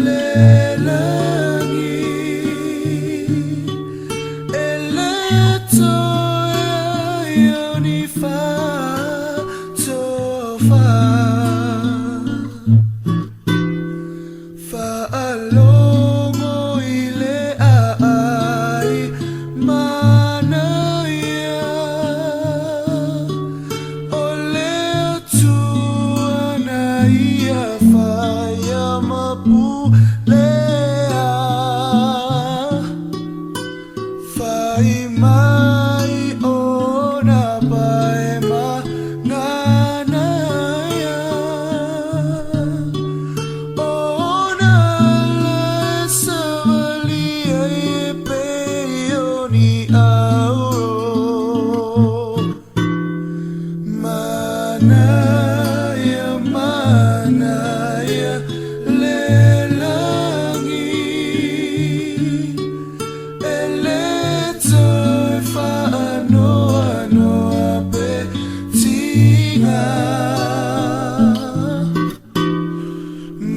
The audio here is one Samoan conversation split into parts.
Le lagi e le toe ai o ni fatofa. Faalogo i le aai manaia o le Atua na ia whaia ma pulea. Whai mai o na pae ma nganaia. O na le savalia e pei o ni auro. Manaia, manaia, le lagi e le toe faanoanoa pe tiga.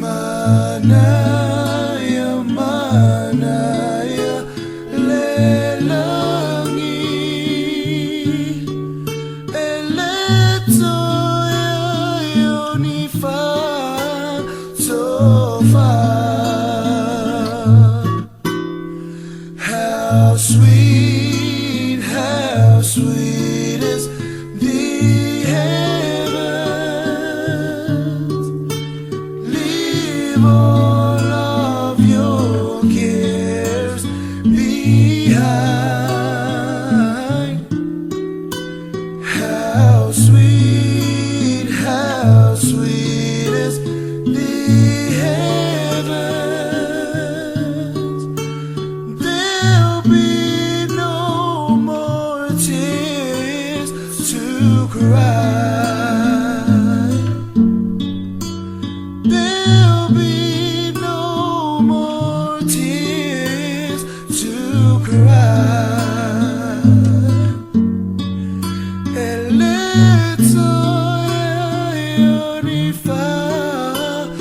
Manaia, manaia, le lagi e le toe ai o ni fatofa. How sweet is the heavens. Leave all of your cares behind. How sweet is the heavens. There'll be no more tears to cry. There'll be no more tears to cry. E le toe ai o ni fatofa.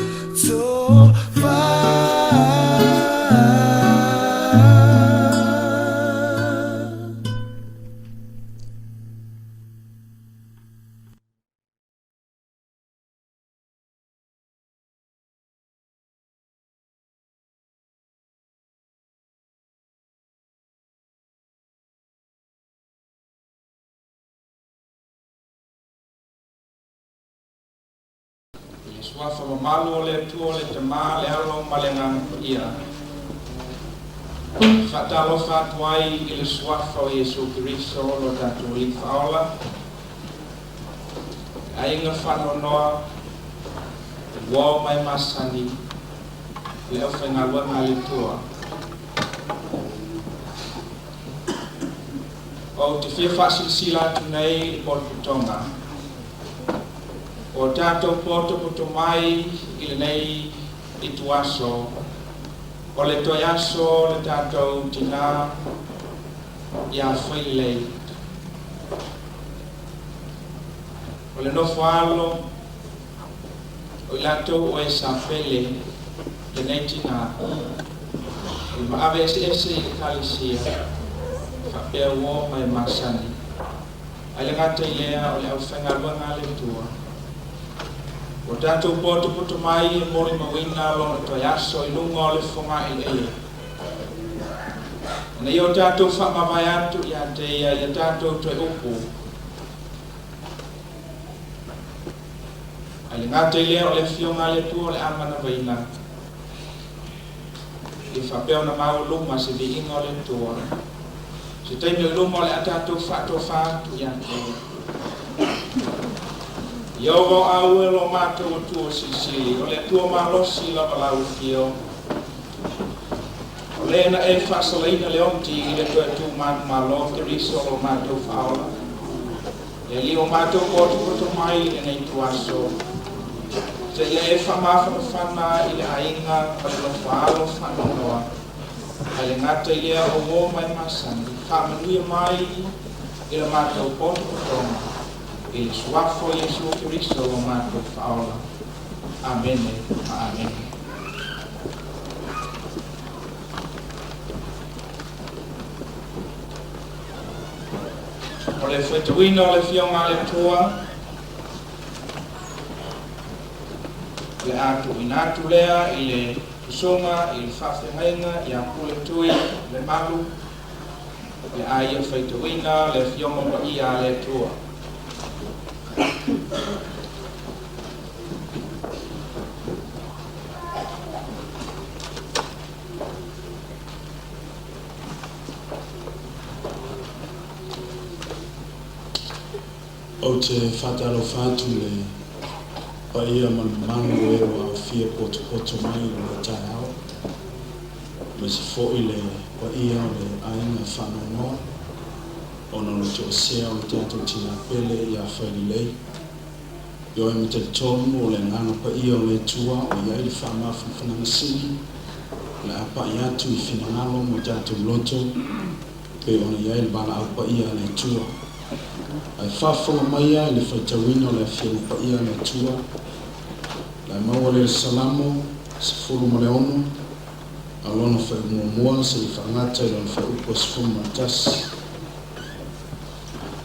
I le suafa mamalu o le Atua o le Tamā, le Alo ma le Agaga Paia, e faatalofa atu ai i le suafa o Iesu Keriso lo tatou Alii Faaola, le aiga faanoanoa, uo ma e masani, le aufaigaluega a le Atua. Ou te fia faasilasila atu nei i le potopotoga o tatou potopoto mai i lenei ituaso o le toe aso o le tatou tinā ia Failelei. O le nofo alo o i latou o e sa pele lenei tinā o le maave eseese i ekalesia faapea uo ma e masani. Ae le gata i lea o le aufaigaluega a le Atua. Ua tatou potopoto mai e molimauina lona toe aso i luga o le fogaeleele. Ina ia o tatou faamavae atu ia te ia i a tatou toe upu. Ae le gata i lea o le Afioga a le Atua o le a manavaina. Ia faapea ona maualuma se viiga o le Atua. Se taimi o i luma o le a tatou faatofa atu ia te ia. Ieova o au e lo matou Atua Silisili, o le Atua malosi lava lau afio. O lē na e faasalaina le oti i le toe tu manumalo Keriso lo matou Faaola. Le Alii o matou potopoto mai i lenei ituaso. Seia e faamafanafana i le aiga ma le nofoaalo faanoanoa. Ae le gata i lea o uo ma e masani, faamanuia mai i le matou potopotoga i le suafa o Iesu Keriso lo matou Faaola. Amene ma amene. O le faitauina o le Afioga a le Atua, o le a tuuina atu lea i le Susuga i le Faafeagaiga ia Puletui Lemalu, o le a ia faitauina le Afioga Paia a le Atua. Ou te faatalofa atu i le paia ma le mamalu o e ua aofia potopoto mai i lenei taeao, aemaise foi le paia o le aiga faanoanoa ona o le toesea o le tatou tina pele ia Failelei. Ioe ma talitonu o le Agaga Paia o le Atua o i ai le faamafanafanaga sili o le a pai atu i finagalo ma o tatou loto pei ona i ai le valaau paia a le Atua. Ae faafofoga maia i le faitauina o le Afioga Paia a le Atua, o le a maua lea i le Salamo 16, a o lona fuaiupu muamua seia faagata i lona fuaiupu e 11.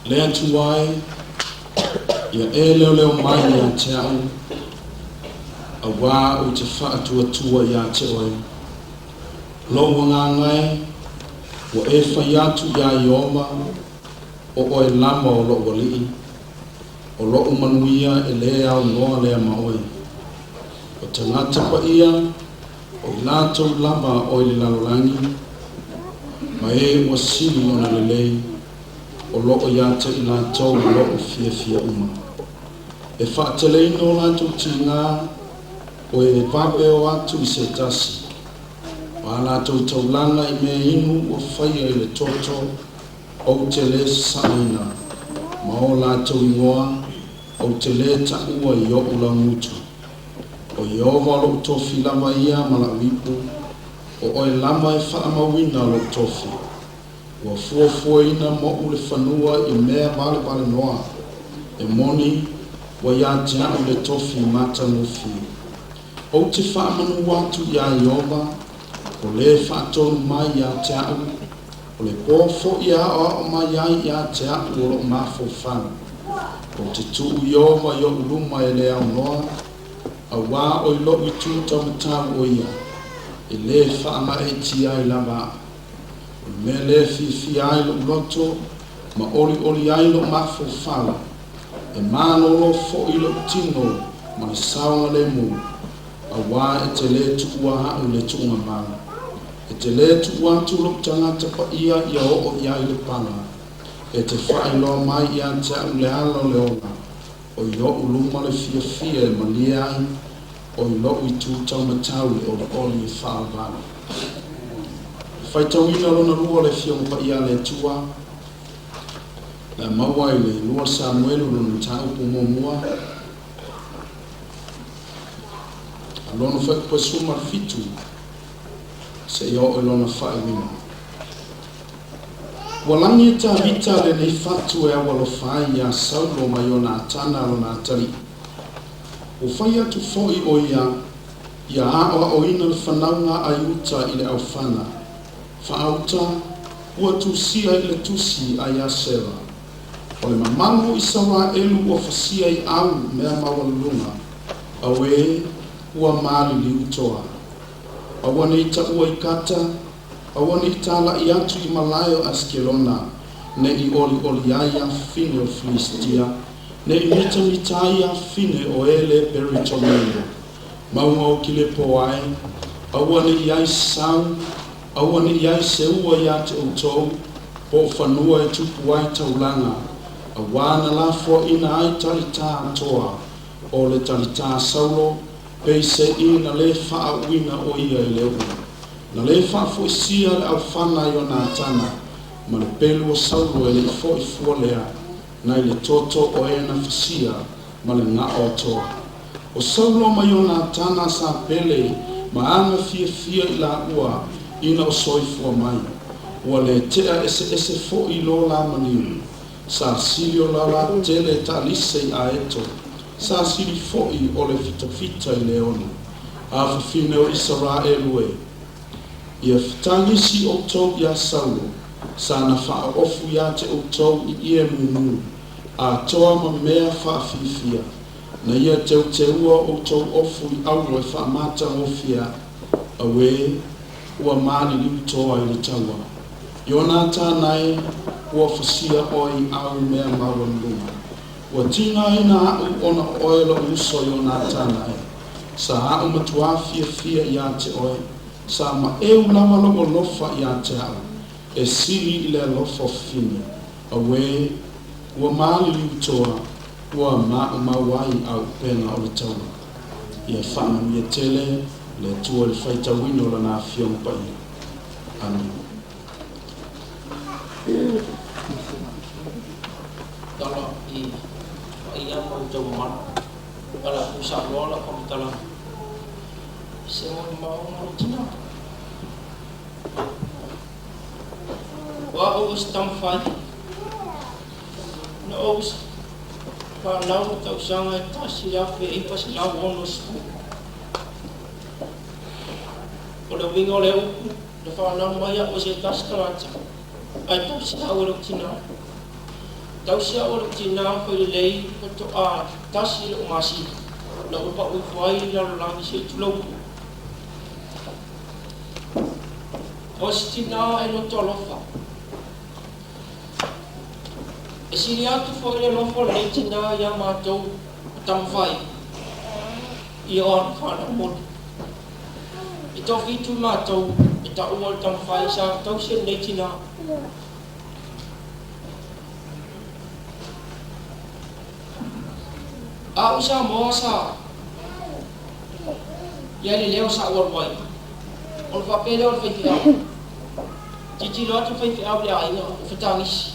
Le Atua e, ia e leoleo mai ia te au, auā ou te faatuatua ia te oe. Lou agaga e, ua e fai atu iā Ieova, o oe lava o lou Alii, o lou manuia e lē aunoa lea ma oe. O tagata paia, o i latou lava o i le lalolagi, ma e ua sili ona lelei, o loo ia te i latou lou fiafia uma. E faateleina o latou tigā, o e vave o atu i se tasi. O a latou taulaga i mea inu ua faia i le toto, ou te lē sasaʻaina, ma o latou igoa ou te lē taʻua i oʻu laugutu. O Ieova o loʻu tofi lava ia ma laʻu ipu, o oe lava e faamauina loʻu tofi. Ua fuafuaina moʻu le fanua i mea valevalenoa, e moni, ua ia te aʻu le tofi matagofie. Ou te faamanu atu iā Ieova, o lē faatonu mai ia te aʻu, o le pō foʻi e aʻoaʻo mai ai ia te aʻu o loʻu mafaufau. Ou te tuu Ieova i oʻu luma e le aunoa, auā o i loʻu itu taumatau o ia, e lē faagaeetia ai lava aʻu. O le mea lea e fiafia ai loʻu loto ma ʻoliʻoli ai loʻu mafaufau, e malōlō foʻi loʻu tino ma le saogalemu, auā e te lē tuua aʻu i le tuuga mau. E te lē tuu atu loʻu tagata paia ia oo i ai le pala. E te faailoa mai ia te aʻu le ala o le ola, o i oʻu luma le fiafia e malie ai, o i loʻu itu taumatau le ʻoliʻoli e faavavau. Le faitauina lona lua o le Afioga Paia a le Atua, le a maua i le 2 Samuelu lona mataupu muamua, a lona fuaiupu e 17 seia oo i lona faaiuina. Ua lagi e Tavita lenei fatu e aualofa ai iā Saulo ma Ionatana lona atalii. Ua fai atu foʻi o ia, ia aʻoaʻoina le fanauga a Iuta i le aofana. Faauta, ua tusia i le tusi a Iasera. O le mamalu o Isaraelu ua fasia i au mea maualuluga, auē, ua maliliu toa. Aua ne i taʻua i Gata, aua ne i tālaʻi atu i malae o Asikelona, ne i ʻoliʻoli ai afafine o Filistia, ne i mitamita ai afafine o e le Peritomea. Mauga o Kilepo ae, aua ne i ai se sau, aua ne i ai se ua iā te ʻoutou, po o fanua e tupu ai taulaga, auā na lafoaʻina ai talitā atoa, o le talitā Saulo, peiseʻi na lē faauuina o ia i le uʻu. Na lē faafoisia le aofana Ionatana ma le pelu o Saulo e le i foʻi fua lea nai le toto o e na fasia ma le gaʻo atoa. O Saulo ma Ionatana sa pele ma aga fiafia i laua ina o soifua mai. Ua lē teʻa eseese foʻi lo la maliu. Sa sili o la tele taalise i Aeto, sa sili foʻi o le fitafita i le ono. Afafine o Isaraelu e, ia fetagisi ʻoutou iā Saulo. Sa na faaofu iā te outou i ie mumu, atoa ma mea faafiafia, na ia teuteua outou ofu i auro e faamatagofie aʻu. Auē, ua maliliu toa i le taua. Ionatana e, ua fasia oe i au mea maualuluga. Ua tigaina aʻu ona o oe loʻu uso Ionatana e. Sa aʻu matuā fiafia iā te oe, sa maʻeu lava loʻu alofa iā te aʻu, e sili i le alofa o fafine. Auē, ua maliliu toa, ua maʻumau ai au upega o le taua. Ia faamanuia tele le Atua i le faitauina o Lana Afioga Paia. Amene. Tala i paia ma outou mamalu. Ala pusa loa lau faamatalaga. Se molimauga o lou tinā. O a'u o se taumafai na ou fanau i le tausaga e 1960. O le uiga o lea upu, na fanau mai a'u e se tasi tagata, ae tausi a'u e lou tinā. Tausi a'u e lou tinā failelei faatoā tasi lo'u masina, na ou pa'u ifo ai i le lalolagi se'i tulou pua. O se tinā e loto alofa. E sili atu foi le alofa o lenei tinā iā matou o tamafai i o ana fanau moni. E toafitu matou e taua o le tamafai sa tausi e lenei tinā. A'u Samoa sa i ai le leo sa ou alu ai. Ona faapea lea o le faifeau, Tilotilo atu le faifeau i le aiga o Fetagisi.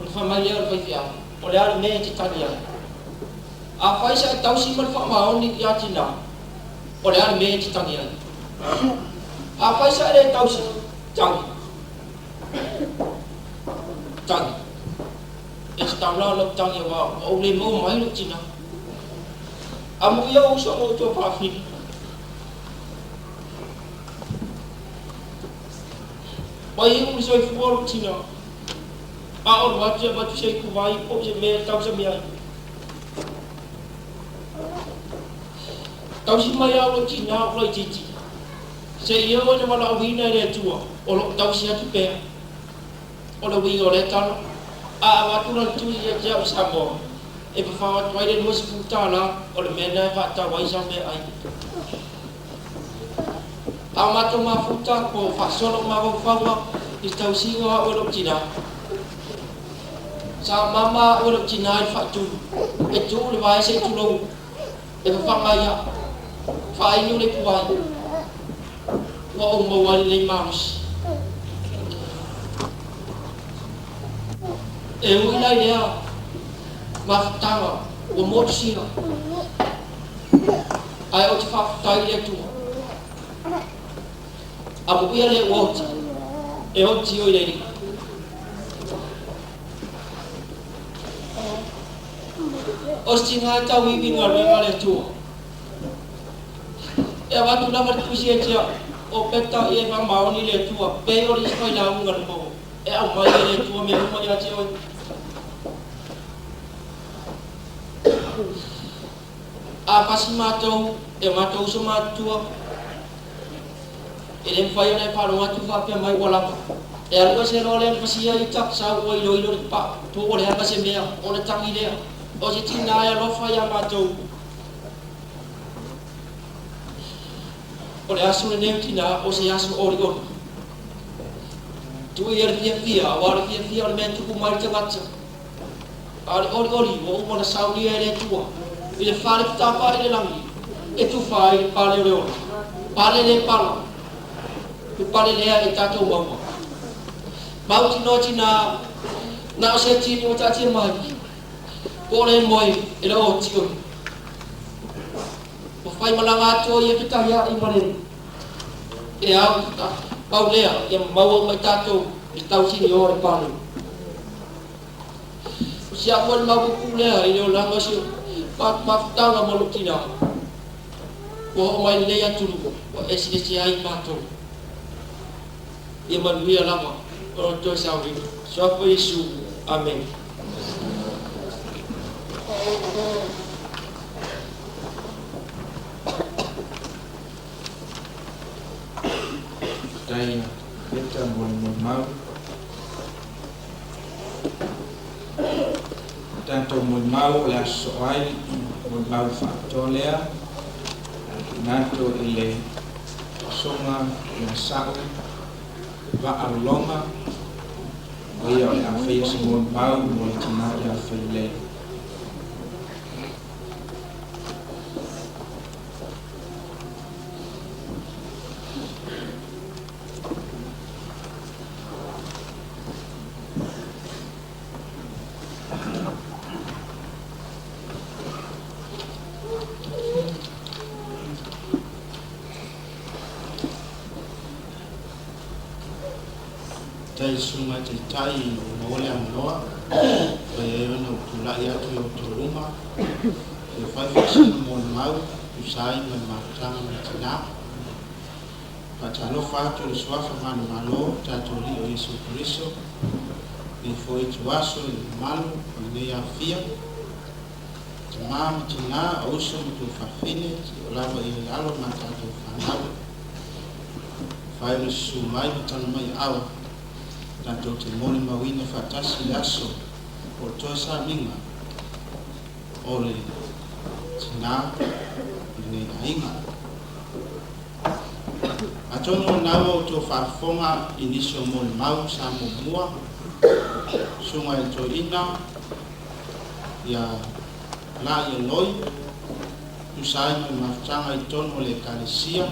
Ona fai mai lea o le faifeau, O le a le mea e te tali ai? Afai sa e tausi ma le faamaoni iā tinā, o le a le mea e te tagi ai? Afai sa e le tausi, tagi. Tagi. E tatau la lou tagi aua ua ou le maua mai lou tinā. Amuia ou uso ma ou tuafafine. Ua iu le soifua o lou tinā. A o alu atu e avatu se ipuvai po o se mea e tausami ai. Tausi mai au lou tinā o laitiiti. Seia oo ina valaauina e le Atua, o lo o tausi atu pea. O le uiga o lea tala, a avatu lana tui ia te au i Samoa, e fafao atu ai le $20 o le mea lena e faatau ai sau meaai. A o matou mafuta, ua ou faasolo mafaufauga i le tausiga o au e lou tinā. Sa mama au e lou tinā i le faatulu, e tuu le vae se i tulou e fafaga ai au, faainu le ipuvai, ua ou maua ai lenei malosi. E ui la i lea mafutaga ua motusia, ae ou te faafetai i le Atua. Amuia le ua oti, e oti oi le Alii. O se tinā e tauiwi i le galuega a le Atua. E avatu lava le tusi ia te au, o Peta ia e faamaoni i le Atua, pei o le isi failauga na maua, e aumai e le Atua mea uma ia te oe. A pasi matou e o matou uso matutua, e le mafai ona e faalogo atu faapea mai ua lava. E alu ese loa lea na pasia i uta, sau ua iloilo le paa, po o le a se mea, ona tagi lea, o se tinā e alofa iā matou. O le aso lenei o tinā, o se aso olioli. Tuu ia le fiafia, aua o le fiafia o le mea e tupu mai i le tagata. A o le olioli ua uma ona saunia e le Atua i le fale tapa i le lagi, e tufa ai le pale o le ola, pale le pala, le pale lea e tatou maua. Mautinoa tinā, na o se tini ua taatia mai, po o le moe e le oti oe. Ua fai malaga atu ai e fetahia'i ma le e au pau lea ia maua uma i tatou i le tausini o le pale. O si a'u le mau pupuu lea i le olaga o si mafutaga ma lou tinā. Ua oo mai lenei atunuu ua eseese ai matou. Ia manuia lava o la outou sauniga. Suafa o Iesu. Amene. Faafetai ia Peta mo le molimau. O tatou molimau o le a sosoo ai molimau faapitoa lea tuuina atu i le Sosoga ia Sa'u Vaa Lologa, o ia o le a faia se molimau mo le tina ia Failelei. Faafetai i le Susuga Taitai ua maua le avanoa ua i ai ona ou tulai atu i outou luma e fai foi sina molimau e tusa ai ma le mafutaga ma le tina. Faatalofa atu i le Suafa manumalo o tatou Alii o Iesu Keriso, lenei foi ituaso i le mamalu o lenei afia, tama ma tina, o uso ma tuafafine, seia lava i ai alo ma tatou fanau. Fai ona susu mai ma tala mai aao, tatou te molimauina faatasi le aso o le toe sauniga o le tina o lenei aiga. Atonu o lena ua outou faafofoga i nisi o molimau sa muamua, Susuga i le Toeaina ia La'i Eloi, tusa ai ma le mafutaga i totonu o le Ekalesia,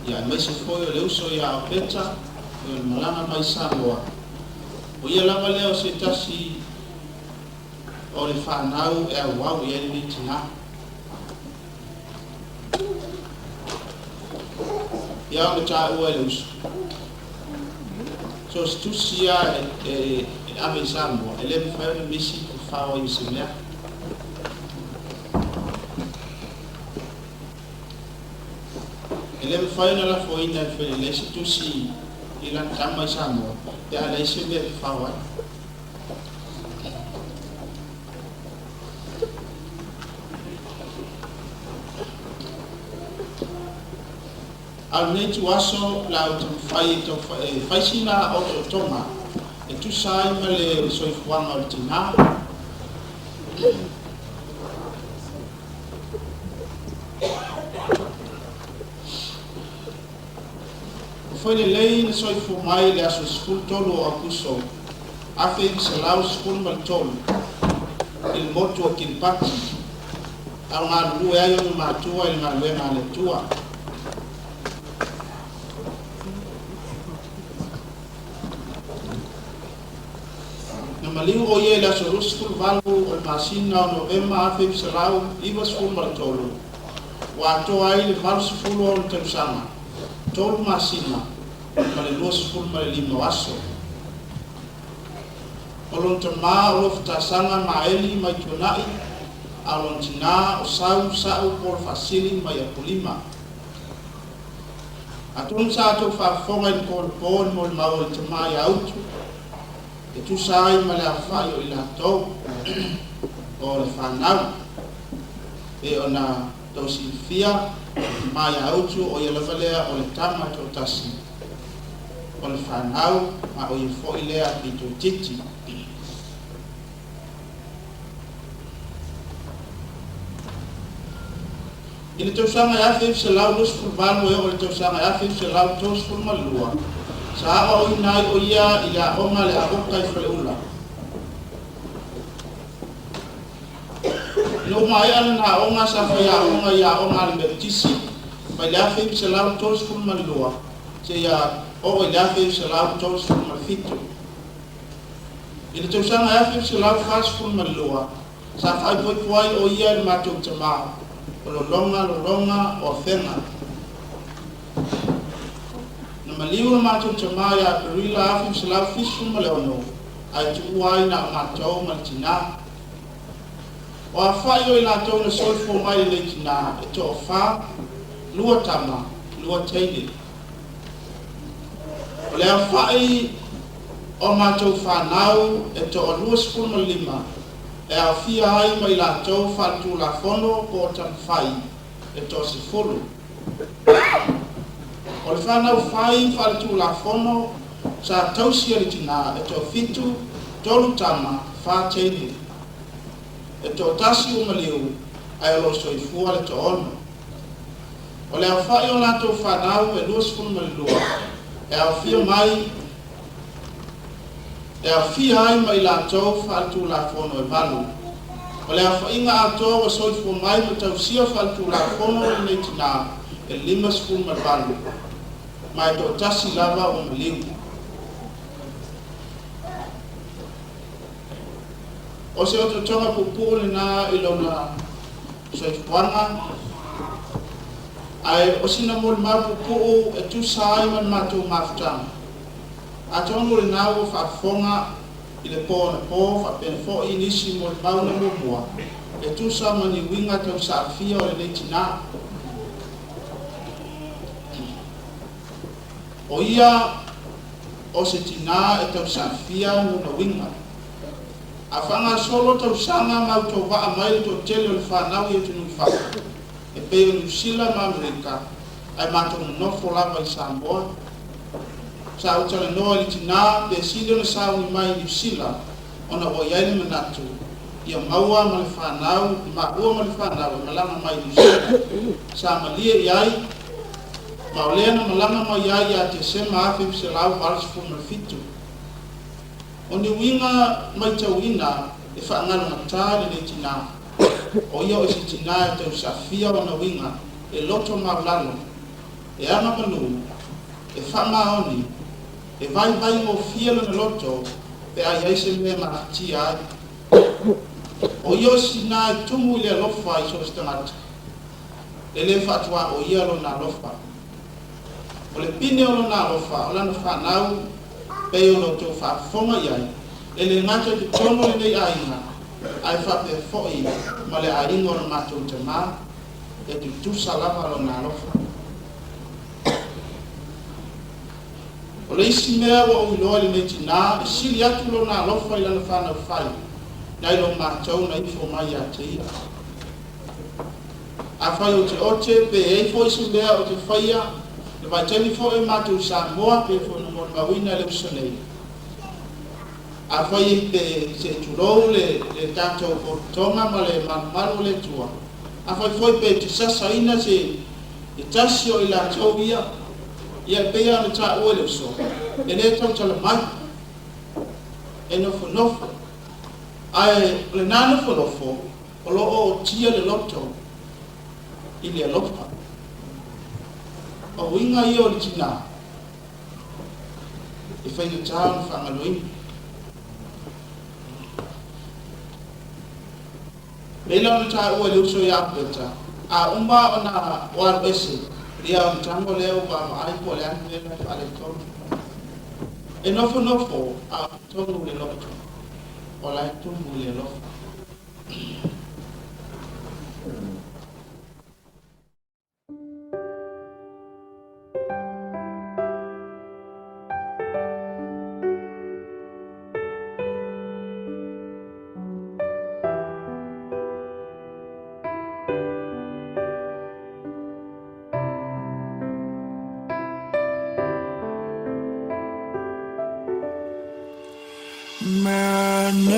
ia aemaise foi o le uso ia Aopeta, o le malaga mai Samoa. O ia lava lea o se tasi o le fanau e auau i ai lenei tinā. Ia ona taua e le uso, so o se tusi lava e ave i Samoa, e le mafai ona misi fafao ai o se mea. E le mafai ona lafoina e Felelei se tusi i lana tama i Samoa pe a leai se mea e fafao ai. A o lenei ituaso o le a ou taumafai e fai sina otootoga e tusa ai ma le soifuaga o le tinā. Ua fai lelei na soifua mai i le aso 13 o Aokuso 1913 i le motu o Kiripati, a o galulue ai ona matua i le galuega a le Atua. Na maliu o ia i le aso 28 o le masina o Novema 1993, ua atoa ai le 80 o ona tausaga, tolu masina ma le 25 o aso. O lona tamā o Lofutasaga Maeli mai Tuanai, a o lona tinā o Sau Sa'u Paul Faasili mai Apolima. Atonu sa outou faafofoga i le po i le molimau a le tamā ia Utu, e tusa ai ma le afa'i o i latou o le fanau. E ona tou silafia, o le tamā ia Utu o ia lava lea o le tama toatasi o le fanau, ma o ia foi lea pito itiiti. I le tausaga e 1928 e oo i le tausaga e 1932, sa aoaoina ai o ia i le aoga a le Avoka i Faleula. Ina ua maea lana aoga, sa faiaoga i aoga a le Metotisi mai le 1932 seia oo i le 1937. I le tausaga e 1942, sa faaipoipo ai o ia i le matou tamā o Lologa Lologa o Afega. Na maliu le matou tamā ia Aperila 1976, ae tuua ai na o matou ma le tinā. O afa'i o i latou na soifua mai i lenei tinā e toafa, lua tama, lua teine. O le aofa'i o matou fanau e toa-25 e aofia ai ma i latou faaletulafono po o tamafai e toa-10. O le fanau fai faaletulafono sa tausi e le tinā e toafitu, tolu tama, fa teine. E toatasi ua maliu ae o lo o soifua le toaono. O le aofa'i o latou fanau e 22 e aofia mai e aofia ai ma i latou faaletulafono e valu. O le aofaiga atoa ua soifua mai ma tausia faaletulafono e lenei tinā e 58, ma e toatasi lava ua maliu. O se otootoga puupuu lenā i lona soifuaga, ae o sina molimau puupuu e tusa ai ma le matou mafutaga. Atonu o lenā ua faafofoga i le po anapo faapea foi i nisi molimau na muamua e tusa ma ni uiga tausaafia o lenei tinā. O ia o se tinā e tausaafia lona uiga. A faagasolo tausaga ma autovaa mai le toatele o le fanau i atunuu i fafo e pei o Niu Sila ma Amerika, ae matou nonofo lava i Samoa. Sa ou talanoa i le tinā pe sili ona sauni mai i Niu Sila ona ua i ai le manatu ia maua ma le fanau, maua ma le fanau e malaga mai i Niu Sila. Sa malie i ai, ma o lea na malaga mai ai ia Tesema 1987. O ni uiga maitauina e faagalogata i lenei tinā, o ia o se tinā e tausaafia ona uiga e loto maulalo, e agamalu, e faamaoni, e vaivaigofie lona loto pe a i ai se mea e mafatia ai. O ia o se tinā e tumu i le alofa i so o se tagata, e le faatuaoia lona alofa. O le pine o lona alofa o lana fanau pei ona outou faafofoga i ai, e le gata i totonu o lenei aiga, ae faapea foi ma le aiga o le matou tamā, e tutusa lava lona alofa. O le isi mea ua ou iloa i lenei tinā, e sili atu lona alofa i lana fanau fai, nai lo matou na ifo mai ia te ia. Afai ou te ote pe e i ai foi se mea ou te faia, le vaitaimi foi o matou i Samoa pei foi ona molimauina e le uso nei. Afai pe se i tulou le le tatou pototoga ma le malumalu o le Atua, afai foi pe te sasaina se tasi o i latou ia, ia e pei lava ona taua e le uso, e le tautala mai, e nofonofo. Ae o lena nofonofo, o lo o otia le loto i le alofa. O uiga ia o le tinā e faigata ona faagaloina. Pei la ona taua e le uso ia Peta, a uma ona o alu ese, ia ona tago lea o vaavaai po o le a le mea la e faaletonu. E nofonofo a o totonu le loto, o la e tumu i le alofa.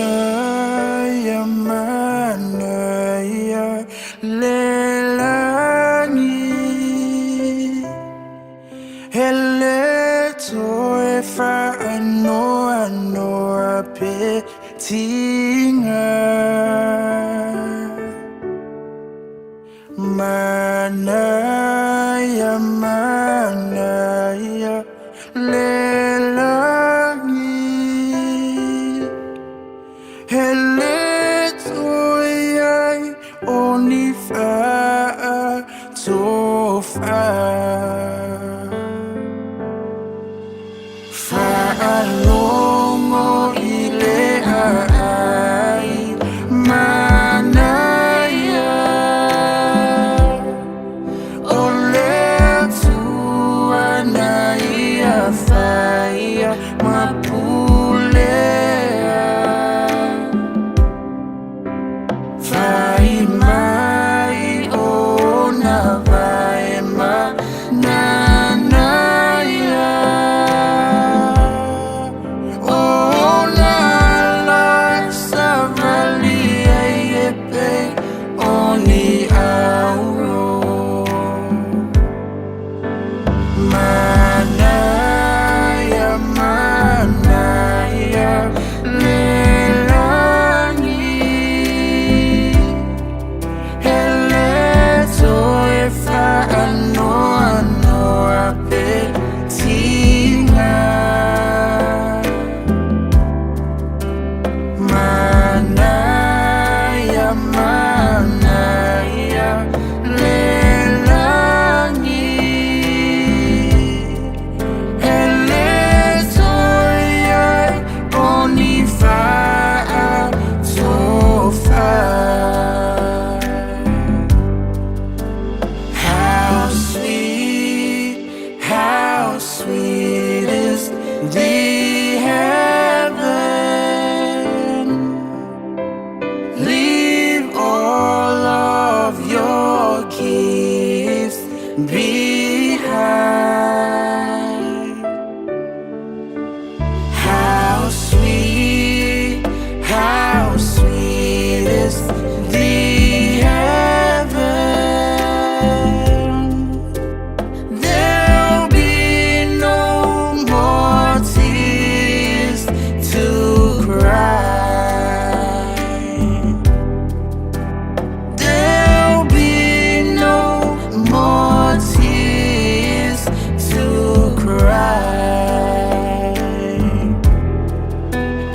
Manaia, manaia le lagi, E le toe faanoanoa pe tiga. Manaia, manaia le lagi, E le toe i ai o ni faatofa. Faalogo i le aai manaia, O le Atua na ia fai. high. How sweet, how sweet is the heaven. There'll be no more tears to cry. There'll be no more tears to cry.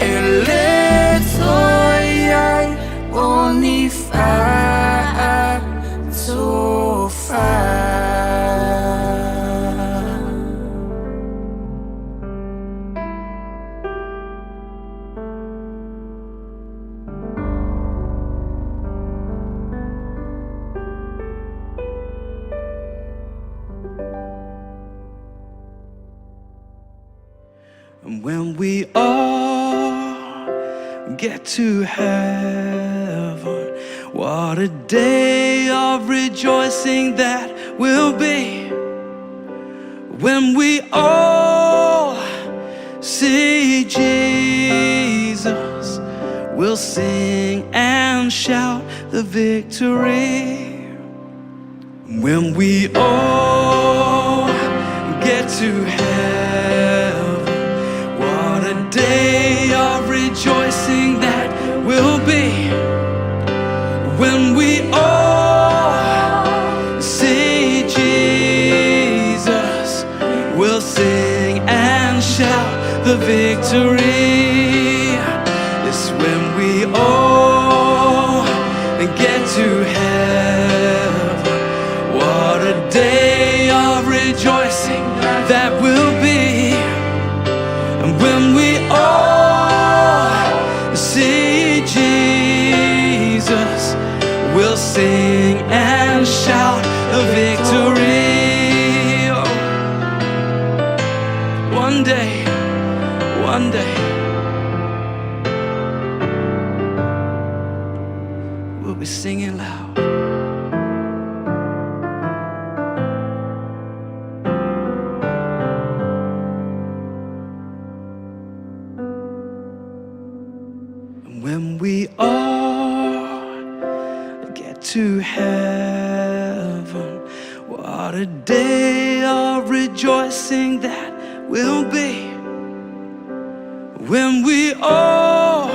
E le toe ai o ni faatofa. And when we all get to heaven, what a day of rejoicing that will be. When we all see Jesus, we'll sing and shout the victory. When we all get to heaven, what a day of rejoicing that will be. When we all see Jesus, we'll sing and shout the victory. It's when we all get to heaven. What a day of rejoicing that will be. And when we all see Jesus, we'll sing and shout the victory. Oh, one day, one day, we'll be singing loud. And when we all get to heaven, what a day of rejoicing that will be. When we all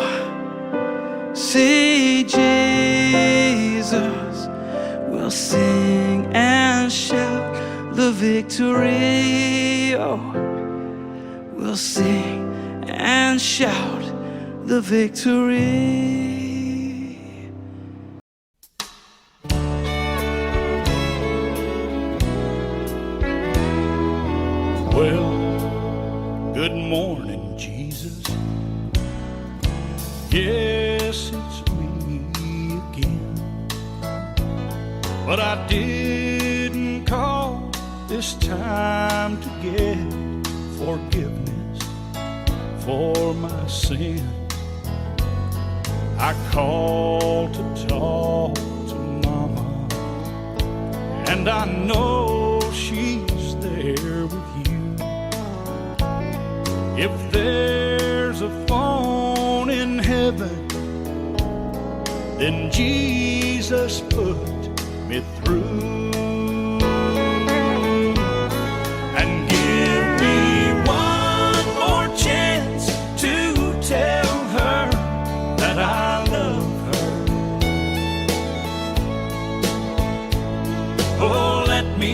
see Jesus, we'll sing and shout the victory. Oh, we'll sing and shout the victory. Well, good morning, Jesus. Yes, it's me again. But I didn't call this time to get forgiveness for my sin. I called to talk to Mama, and I know she's there with you. If there's a phone in heaven, then Jesus put me through. And give me one more chance to tell her that I love her. Oh, let me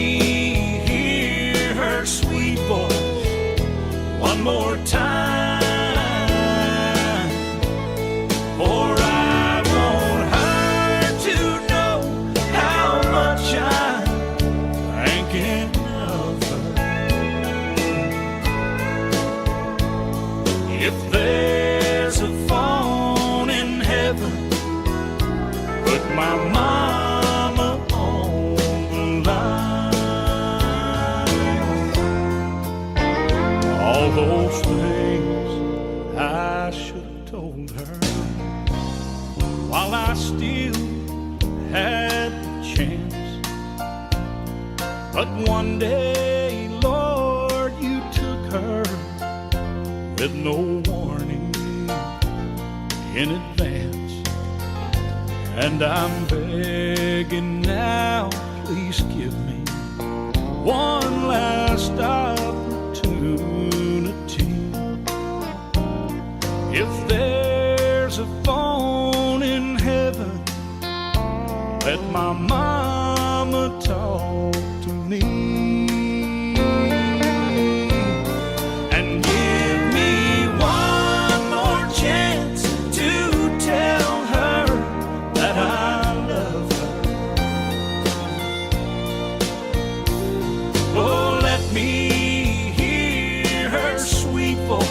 hear her sweet voice one more time. For I want her to know how much I'm thinking of her. If there's a phone in heaven, put my mama on the line. All those things I should have told her while I still had the chance. But one day, Lord, you took her with no warning in advance. And I'm begging now, please give me one last opportunity. If there's a phone in heaven, let my mama talk to me. And give me one more chance to tell her that I love her. Oh, let me hear her sweet voice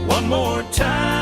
one more time.